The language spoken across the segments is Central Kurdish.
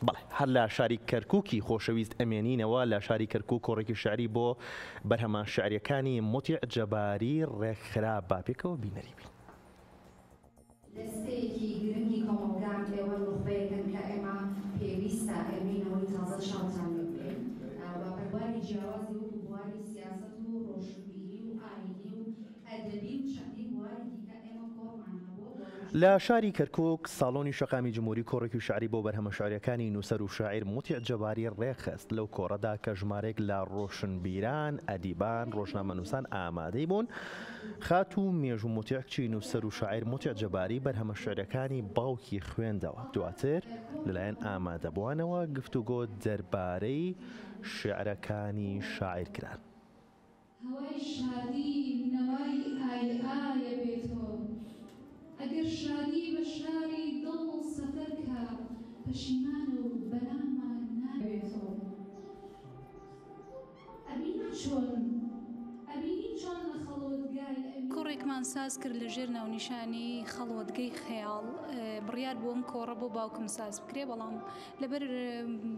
بەڵێ هەر لە شاری کەرکوکی خۆشەویست ئەمێنینەوە، لە شاری کەرکوک کۆڕێکی شیعری بۆ بەرهەمە شیعریەکانی موتیع جەباری ڕێکخرا، با پێکەوە بینەری بین. دەستەیەکی گرنگی کۆمەڵگان ئێوە نوخبەیەکن کە ئێمە پێویستە ئێمەی نەوەی تازە چاوتان لێ بکەین و بە بواری جیاوازی وەکو بواری سیاسەت و ڕۆشنبیری و ئایینی و ئەدەبی و چەندین بواری دیکە ئێمە کۆڕمان هەبووە و لە شاری کەرکوک ساڵۆنی شەقامی جمهوری کۆڕێکی شیعری بۆ بەرهەمە شیعریەکانی نووسەر و شاعیر موتیع جەباری ڕێکخست، لەو کۆڕەدا کە ژمارەیەک لە ڕۆشنبیران، ئەدیبان، ڕۆژنامەنووسان ئامادەی بوون، خاتوو مێژوو موتیع کچی نووسەر و شاعیر موتیع جەباری بەرهەمە شیعریەکانی باوکی خوێندەوە، دواتر لەلایەن ئامادەبووانەوە گفتوگۆ دەربارەی شیعرەکانی شاعیر کران. هەوای شادی نەوای ئای ئایە بێ تۆ ئەگەر شادی بە شاری دڵ سەفەر کا پەشیمانە و بەلاما نایە بێ تۆ ئەبینی چۆن ئەبینی چۆن لە خەڵوەتگای ئەوین. کۆڕێکمان ساز کرد لە ژێر ناونیشانی خەڵوەتگەی خەیاڵ، بڕیار بوو ئەم کۆڕە بۆ باوکم ساز بکرێ، بەڵام لەبەر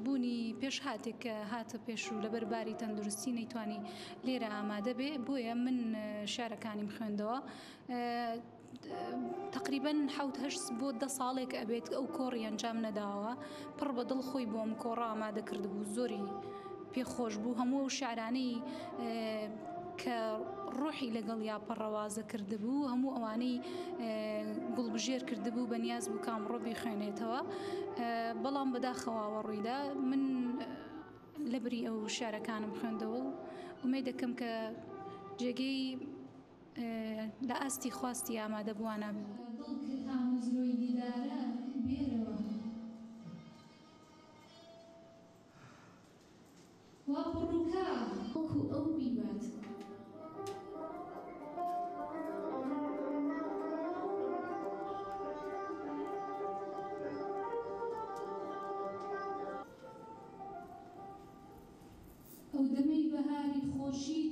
بوونی پێشهاتێک کە هاتە پێش و لەبەر باری تەندروستی نەیتوانی لێرە ئامادە بێ، بۆیە من شیعرەکانیم خوێندەوە. تەقریبەن حەوت هەشت بۆ دە ساڵێک ئەبێت ئەو کۆڕی ئەنجام نەداوە، پڕ بە دڵ خۆی بۆ ئەم کۆڕە ئامادە کردبوو، زۆری پێ خۆش بوو، هەموو ئەو شیعرانەی کە ڕۆحی لەگەڵیا پەڕەوازە کردبوو، هەموو ئەوانەی گوڵبژێر کردبوو بە نیاز بوو کە ئەمڕۆ بیخوێنێتەوە، بەڵام بەداخەوە ئەوە ڕوویدا. من لەبری ئەو شیعرەکانم خوێندەوە و ئومێدەکەم کە جێگەی لە ئاستی خواستی ئامادەبووانا بوو. دڵ کە تامەزرۆی دیدارە بێرەوە. وا پڕوکا وەکو ئەو بیبات. ئەو دەمەی بەهاری خۆشی.